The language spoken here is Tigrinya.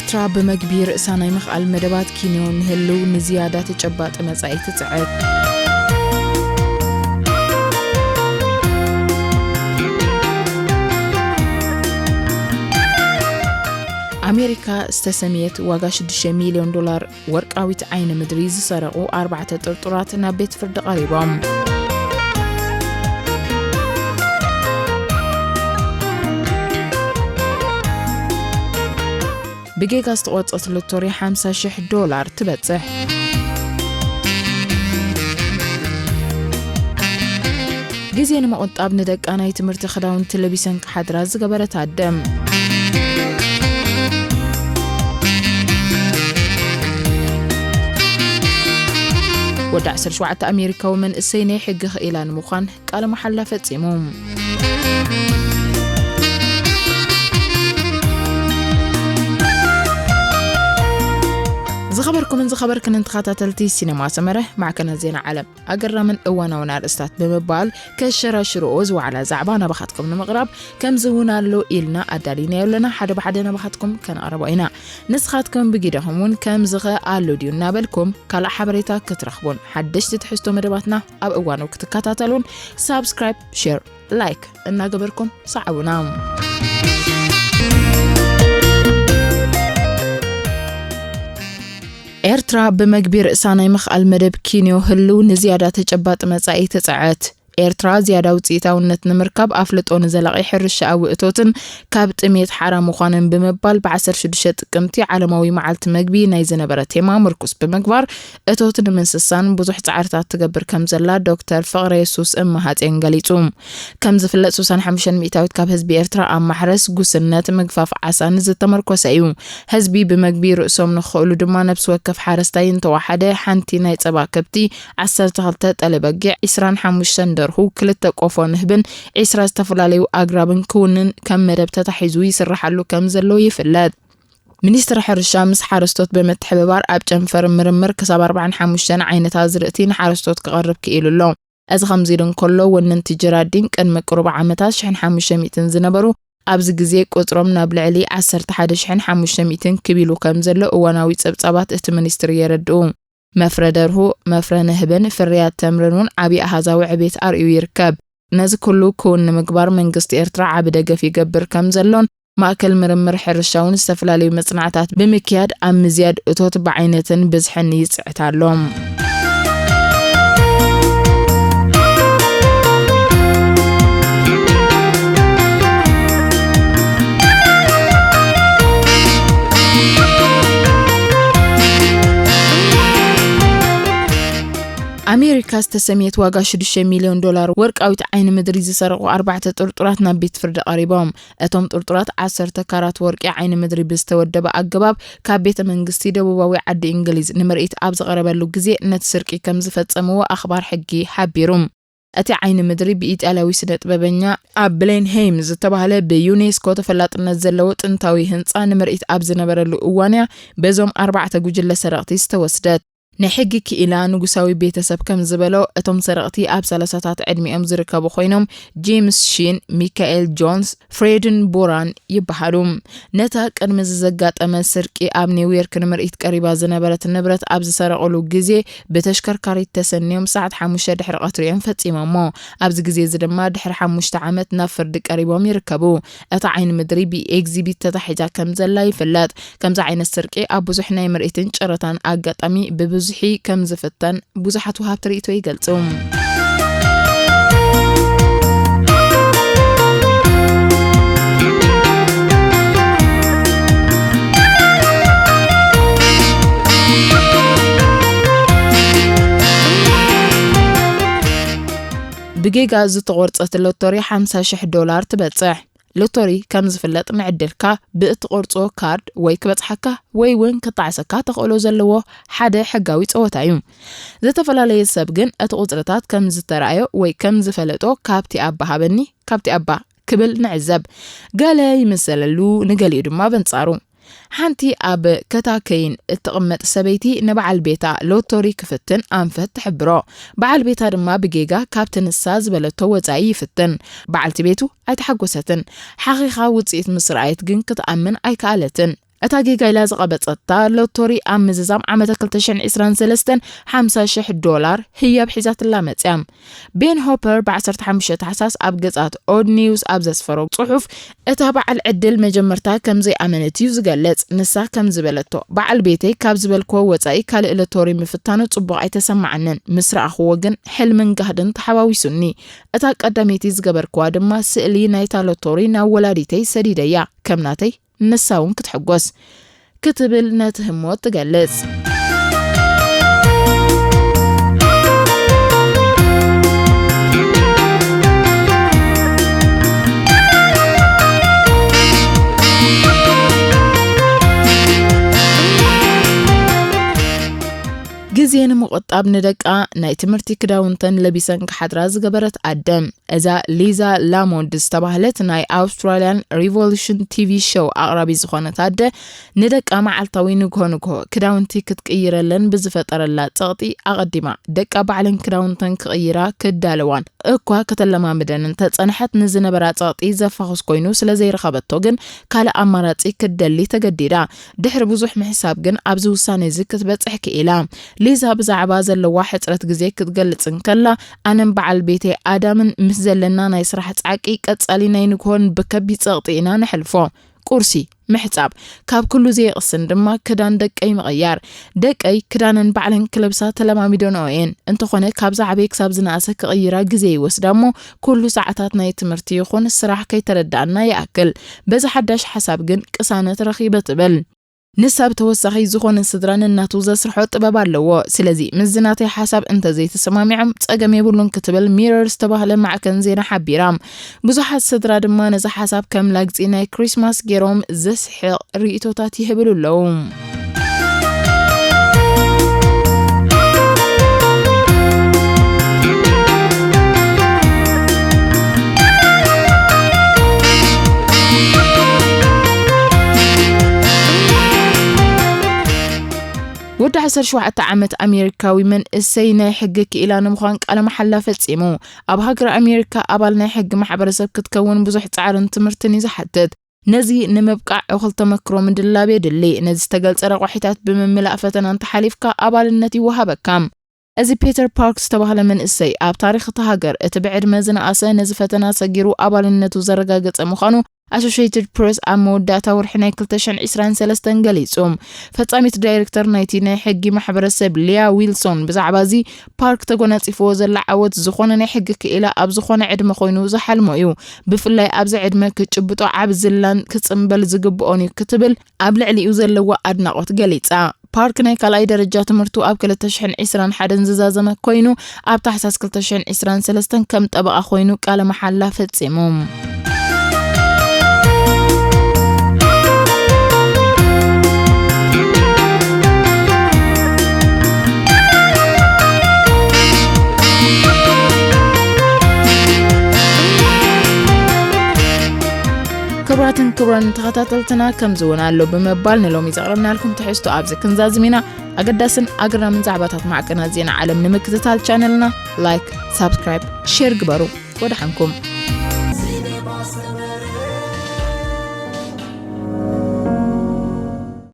ኤርትራ ብመግቢ ርእሳ ናይ ምኽኣል መደባት ኪንዮ ንህልው ንዝያዳ ተጨባጢ መጻኢ ትጽዕት። ኣሜሪካ ዝተሰምየት ዋጋ ሽዱሽተ ሚልዮን ዶላር ወርቃዊት ዓይኒ ምድሪ ዝሰረቑ ኣርባዕተ ጥርጡራት ናብ ቤት ፍርዲ ቀሪቦም። ብጌጋ ዝተቖርጸት ሎቶሪ ሓምሳ ሽሕ ዶላር ትበጽሕ። ግዜ ንምቑጣብ ንደቃ ናይ ትምህርቲ ክዳውንቲ ለቢሰን ክሓድራ ዝገበረት ኣደ። ወዲ ዓሰርተ ሸውዓተ ኣሜሪካዊ መንእሰይ ናይ ሕጊ ክኢላ ንምዃን ቃለ መሓላ ፈጺሙ። ዝኸበርኩምን ዝኸበርክንን ተኸታተልቲ ሲነማ ሰመረ፣ ማዕከናት ዜና ዓለም ኣገራምን እዋናውን ኣርእስታት ብምባል ከሸራሽርኦ ዝወዓላ ዛዕባ ናባኻትኩም ንምቕራብ ከምዚ እውን ኣሎ ኢልና ኣዳሊናዮ ኣለና። ሓደ ብሓደ ናባኻትኩም ከነቕርቦ ኢና። ንስኻትኩም ብጊደኹም እውን ከምዚ ኸ ኣሎ ድዩ እናበልኩም ካልእ ሓበሬታ ክትረኽቡን ሓደሽቲ ትሕዝቶ መደባትና ኣብ እዋኑ ክትከታተሉን ሳብስክራይብ፣ ሼር፣ ላይክ እናገበርኩም ሰዓቡና። ኤርትራ ብመግቢ ርእሳ ናይ ምኽኣል መደብ ኪንዮ ህልው ንዝያዳ ተጨባጢ መጻኢ ትጽዕት። ኤርትራ ዝያዳ ውጽኢታውነት ንምርካብ ኣፍልጦ ንዘላቒ ሕርሻ ኣብ እቶትን ካብ ጥሜት ሓራ ምዃንን ብምባል ብ ዓሰርተ ሽዱሽተ ጥቅምቲ ዓለማዊ መዓልቲ መግቢ ናይ ዝነበረ ቴማ ምርኩስ ብምግባር እቶት ንምንስሳን ብዙሕ ጻዕርታት ትገብር ከም ዘላ ዶክተር ፍቕረ የሱስ እመሃጼን ገሊጹ። ከም ዝፍለጥ ስሳን ሓሙሽተ ሚእታዊት ካብ ህዝቢ ኤርትራ ኣብ ማሕረስ፣ ጉስነት፣ ምግፋፍ ዓሳን ዝተመርኮሰ እዩ። ህዝቢ ብመግቢ ርእሶም ንኽኽእሉ ድማ ነብሲ ወከፍ ሓረስታይ እንተወሓደ ሓንቲ ናይ ጸባ ከብቲ፣ ዓሰርተ ክልተ ጠለ በጊዕ፣ ዕስራን ሓሙሽተን ደርሁ፣ ክልተ ቆፎ ንህብን ዕስራ ዝተፈላለዩ ኣግራብን ክውንን ከም መደብ ተታሒዙ ይስርሓሉ ከም ዘሎ ይፍለጥ። ሚኒስትሪ ሕርሻ ምስ ሓረስቶት ብምትሕብባር ኣብ ጨንፈር ምርምር ክሳብ ኣርባዓን ሓሙሽተን ዓይነት ኣዝርእቲ ንሓረስቶት ክቐርብ ክኢሉ ኣሎ። እዚ ከምዚ ኢሉ እንከሎ፣ ወነንቲ ጅራዲን ቅድሚ ቅሩብ ዓመታት ሽሕን ሓሙሽተ ሚእትን ዝነበሩ፣ ኣብዚ ግዜ ቁጽሮም ናብ ልዕሊ ዓሰርተ ሓደ ሽሕን ሓሙሽተ ሚእትን ክብ ኢሉ ከም ዘሎ እዋናዊ ጸብጻባት እቲ ሚኒስትሪ የረድኡ። መፍረ ደርሁ፣ መፍረ ንህብን ፍርያት ተምርን እውን ዓቢ ኣሃዛዊ ዕቤት ኣርእዩ ይርከብ። ነዚ ኩሉ ክውን ንምግባር መንግስቲ ኤርትራ ዓቢ ደገፍ ይገብር ከም ዘሎን ማእከል ምርምር ሕርሻ እውን ዝተፈላለዩ መጽናዕታት ብምክያድ ኣብ ምዝያድ እቶት ብዓይነትን ብዝሕን ይጽዕት ኣሎ። ኣሜሪካ ዝተሰምየት ዋጋ ሽዱሽተ ሚልዮን ዶላር ወርቃዊት ዓይኒ ምድሪ ዝሰረቑ ኣርባዕተ ጥርጡራት ናብ ቤት ፍርዲ ቀሪቦም። እቶም ጥርጡራት ዓሰርተ ካራት ወርቂ ዓይኒ ምድሪ ብዝተወደበ ኣገባብ ካብ ቤተ መንግስቲ ደቡባዊ ዓዲ እንግሊዝ ንምርኢት ኣብ ዝቐረበሉ ግዜ ነቲ ስርቂ ከም ዝፈጸምዎ ኣኽባር ሕጊ ሓቢሩ። እቲ ዓይኒ ምድሪ ብኢጣልያዊ ስነ ጥበበኛ ኣብ ብሌንሄይም ዝተባህለ ብዩኔስኮ ተፈላጥነት ዘለዎ ጥንታዊ ህንጻ ንምርኢት ኣብ ዝነበረሉ እዋን እያ በዞም ኣርባዕተ ጉጅለ ሰረቕቲ ዝተወስደት። ናይ ሕጊ ክኢላ ንጉሳዊ ቤተሰብ ከም ዝበሎ፣ እቶም ሰረቕቲ ኣብ ሰላሳታት ዕድሚኦም ዝርከቡ ኮይኖም፣ ጄምስ ሺን፣ ሚካኤል ጆንስ፣ ፍሬድን ቦራን ይበሃሉ። ነታ ቅድሚ እዚ ዘጋጠመ ስርቂ ኣብ ኒውዮርክ ንምርኢት ቀሪባ ዝነበረት ንብረት ኣብ ዝሰረቑሉ ግዜ ብተሽከርካሪት ተሰንዮም ሰዓት ሓሙሽተ ድሕሪ ቀትሪ እዮም ፈጺሞሞ። ኣብዚ ግዜ እዚ ድማ ድሕሪ ሓሙሽተ ዓመት ናብ ፍርዲ ቀሪቦም ይርከቡ። እታ ዓይኒ ምድሪ ብኤግዚቢት ተታሒዛ ከም ዘላ ይፍለጥ። ከምዚ ዓይነት ስርቂ ኣብ ብዙሕ ናይ ምርኢትን ጨረታን ኣጋጣሚ ብብዝሒ ከም ዝፍተን ብዙሓት ወሃብቲ ርእይቶ ይገልጹ። ብጌጋ ዝተቖርጸት ሎቶሪ ሓምሳ ሽሕ ዶላር ትበጽሕ። ሎቶሪ ከም ዝፍለጥ ንዕድልካ ብእትቖርጾ ካርድ ወይ ክበጽሓካ ወይ እውን ክጣዕሰካ ተኽእሎ ዘለዎ ሓደ ሕጋዊ ጸወታ እዩ። ዝተፈላለየ ሰብ ግን እቲ ቁጽርታት ከም ዝተራእዮ ወይ ከም ዝፈለጦ ካብቲ ኣባ ሃበኒ፣ ካብቲ ኣባ ክብል ንዕዘብ። ገለ ይምሰለሉ፣ ንገሊኡ ድማ በንጻሩ። ሓንቲ ኣብ ከታከይን እትቕመጥ ሰበይቲ ንበዓል ቤታ ሎቶሪ ክፍትን ኣንፈት ትሕብሮ። በዓል ቤታ ድማ ብጌጋ ካብቲ ንሳ ዝበለቶ ወጻኢ ይፍትን። በዓልቲ ቤቱ ኣይተሓጎሰትን። ሓኺኻ ውጽኢት ምስ ረኣየት ግን ክትኣምን ኣይከኣለትን። እታ ጌጋ ኢላ ዝቐበጸታ ሎቶሪ ኣብ ምዝዛም ዓመተ ክልተ ሽሕን ዕስራን ሰለስተን ሓምሳ ሽሕ ዶላር ህያብ ሒዛትላ መጽያ። ቤን ሆፐር ብ ዓሰርተ ሓሙሽተ ታሕሳስ ኣብ ገጻት ኦድ ኒውስ ኣብ ዘስፈሮ ጽሑፍ፣ እታ በዓል ዕድል መጀመርታ ከም ዘይኣመነት እዩ ዝገልጽ። ንሳ ከም ዝበለቶ፣ በዓል ቤተይ ካብ ዝበልክዎ ወጻኢ ካልእ ሎቶሪ ምፍታኑ ጽቡቕ ኣይተሰማዓንን። ምስ ረኣኽዎ ግን ሕልምን ጋህድን ተሓዋዊሱኒ። እታ ቀዳመይቲ ዝገበርክዋ ድማ ስእሊ ናይታ ሎቶሪ ናብ ወላዲተይ ሰዲደያ፣ ከም ናተይ ንሳ እውን ክትሕጎስ ክትብል ነቲ ህሞት ትገልጽ። ግዜ ንምቑጣብ ንደቃ ናይ ትምህርቲ ክዳውንተን ለቢሰን ክሓድራ ዝገበረት ኣደ። እዛ ሊዛ ላሞንድ ዝተባህለት ናይ ኣውስትራልያን ሪቮሉሽን ቲቪ ሾው ኣቕራቢ ዝኾነት ኣደ፣ ንደቃ መዓልታዊ ንግሆ ንግሆ ክዳውንቲ ክትቅይረለን ብዝፈጠረላ ጸቕጢ ኣቐዲማ ደቃ ባዕለን ክዳውንተን ክቕይራ ክዳለዋን እኳ ከተለማምደን እንተጸንሐት፣ ንዝነበራ ጸቕጢ ዘፋኹስ ኮይኑ ስለ ዘይረኸበቶ ግን ካልእ ኣማራጺ ክትደሊ ተገዲዳ። ድሕሪ ብዙሕ ምሕሳብ ግን ኣብዚ ውሳነ እዚ ክትበጽሕ ክኢላ። ሊዛ ብዛዕባ ዘለዋ ሕጽረት ግዜ ክትገልጽ እንከላ፣ ኣነን በዓል ቤተይ ኣዳምን ምስ ዘለና ናይ ስራሕ ጻዕቂ ቀጻሊ ናይ ንግሆን ብከቢድ ጸቕጢ ኢና ነሕልፎ። ቁርሲ፣ ምሕጻብ፣ ካብ ኩሉ ዘየቕስን ድማ ክዳን ደቀይ ምቕያር። ደቀይ ክዳነን ባዕለን ክለብሳ ተለማሚደንኦ እየን። እንተኾነ ካብ ዝዓበየ ክሳብ ዝነኣሰ ክቕይራ ግዜ ይወስዳ እሞ፣ ኩሉ ሰዓታት ናይ ትምህርቲ ይኹን ስራሕ ከይተረድኣና ይኣክል። በዚ ሓዳሽ ሓሳብ ግን ቅሳነት ረኺበ ትብል። ንሳ ብተወሳኺ ዝኾነ ስድራ ነናቱ ዘስርሖ ጥበብ ኣለዎ። ስለዚ ምስዚ ናተይ ሓሳብ እንተዘይተሰማሚዖም ጸገም የብሉን ክትብል ሚረር ዝተባህለ ማዕከን ዜና ሓቢራ። ብዙሓት ስድራ ድማ ነዚ ሓሳብ ከም ላግጺ ናይ ክሪስማስ ገይሮም ዘስሕቕ ርእይቶታት ይህብሉ ኣለዉ። ወዲ ዓሰርተ ሸውዓተ ዓመት ኣሜሪካዊ መንእሰይ ናይ ሕጊ ክኢላ ንምዃን ቃለ መሓላ ፈጺሙ። ኣብ ሃገር ኣሜሪካ ኣባል ናይ ሕጊ ማሕበረሰብ ክትከውን ብዙሕ ጻዕርን ትምህርትን እዩ ዝሓትት። ነዚ ንምብቃዕ እኹል ተመክሮ ምድላብ የድሊ። ነዚ ዝተገልጸ ረቋሒታት ብምምላእ ፈተና እንተሓሊፍካ ኣባልነት ይወሃበካ። እዚ ፒተር ፓርክ ዝተባህለ መንእሰይ ኣብ ታሪኽ እታ ሃገር እቲ ብዕድመ ዝነኣሰ ነዚ ፈተና ሰጊሩ ኣባልነቱ ዘረጋገጸ ምዃኑ ኣሶሽየትድ ፕሬስ ኣብ መወዳእታ ወርሒ ናይ ክልተ ሽሕን ዕስራን ሰለስተን ገሊጹ። ፈጻሚት ዳይሬክተር ናይቲ ናይ ሕጊ ማሕበረሰብ ሊያ ዊልሶን ብዛዕባ እዚ ፓርክ ተጎናጺፍዎ ዘላ ዓወት ዝኾነ ናይ ሕጊ ክኢላ ኣብ ዝኾነ ዕድመ ኮይኑ ዝሓልሞ እዩ። ብፍላይ ኣብዚ ዕድመ ክጭብጦ ዓቢ ዝላን ክጽምበል ዝግብኦን እዩ ክትብል ኣብ ልዕሊኡ ዘለዋ ኣድናቖት ገሊጻ። ፓርክ ናይ ካልኣይ ደረጃ ትምህርቱ ኣብ ክልተ ሽሕን ዕስራን ሓደን ዝዛዘመ ኮይኑ፣ ኣብ ታሕሳስ ክልተ ሽሕን ዕስራን ሰለስተን ከም ጠበቓ ኮይኑ ቃለ መሓላ ፈጺሙ። ክቡራትን ክቡራን ተኸታተልትና፣ ከምዚ እውን ኣሎ ብምባል ንሎሚ ዘቕረብናልኩም ትሕዝቶ ኣብዚ ክንዛዝም ኢና። ኣገዳስን ኣገራምን ዛዕባታት ማዕከናት ዜና ዓለም ንምክትታል ቻነልና ላይክ፣ ሳብስክራይብ፣ ሼር ግበሩ። ወደሓንኩም።